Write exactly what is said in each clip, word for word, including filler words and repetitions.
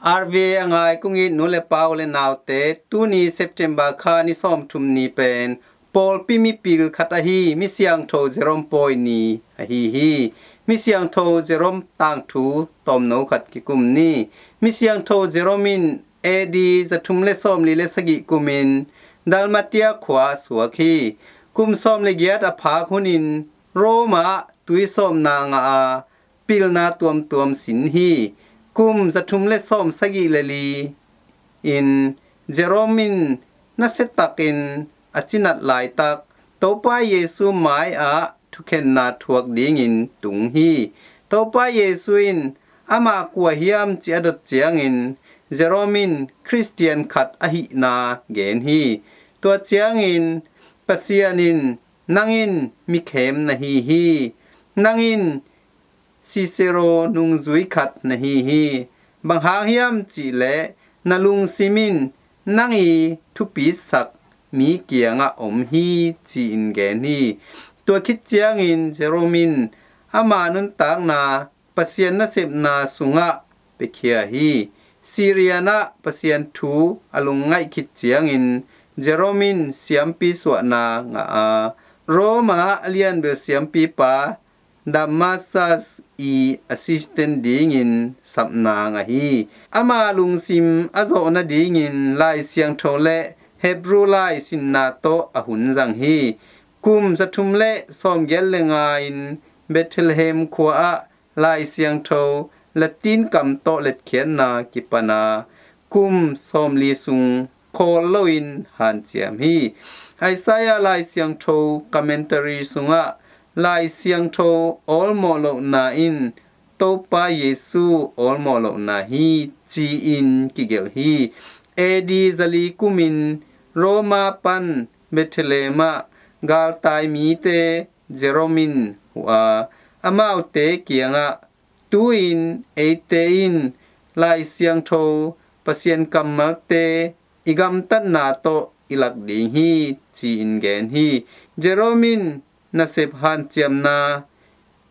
R V A a ngai kong it nu le pa u le naute, tuni September kha ni sawmthum ni pen pawlpi mipil khat ahi Misiangtho Jerome pawi ni ahi hi. Misiangtho Jerome tangthu tawmno khat kikum ni. Misiangtho Jerome in A D zathum le sawmli le sagih kumin Dalmatia khua suak hi. Kum sawm le giat a phak hunin Roma tui sawmna ngah a pilna tuamtuam sin hi. Kum zathum le sawm sagih le li in Jerome in nasiatakin a cinat laitak Topa Jesu mai-ah thukhenna thuak dingin tung hi. Topa Jesu in amah kua hiam ci a dot ciangin Jerome in Khristian khat ahihna gen hi. Tua ciangin Pasian in nang in mikhem na hi hi. Nang in Cicero nungzui khat na hi hi. Bang hang hiam cihleh na lungsim in nang i thupisak mi kiangah om hi ci-in gen hi. Tua khit ciangin Jerome in ama nuntakna Pasian nasepna sungah piakhia hi. Syrian ah Pasian thu a lungngaih khit ciangin Jerome in siampi suahna ngah a Roma a lianbel siampipa Damasus i assistant dingin sapna ngah hi. Ama lungsim a zawh nadingin Lai Siangtho le Hebrew lai sinna tawh a hun zang hi. Kum zathum le sawmgiat le nga in Bethlehem khua ah Lai Siangtho Latin kam tawh letkhiatna kipan a kum sawmli sung khawl loin hanciam hi. Isaiah Lai Siangtho commentary sungah Lai Siangtho awlmawh lohna in Topa Jesu awlmawh lohna hi ci-in kigelh hi. A D zali kumin Roma pan Bethlehem ah galtai mite Jerome in huh a amaute kiangah tu-in eite in Lai Siangtho Pasian kammalte i gamtatna tawh i lak ding hi ci-in gen hi. Jerome in nasep hanciamna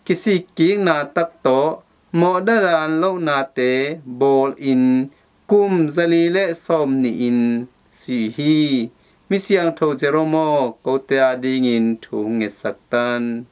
kisikkikna tak tawh mawhna dan lohnate bawlin kum zali le sawm nihin si hi. Misiangtho Jerome aw, kote adingin thu hong ngetsak tan.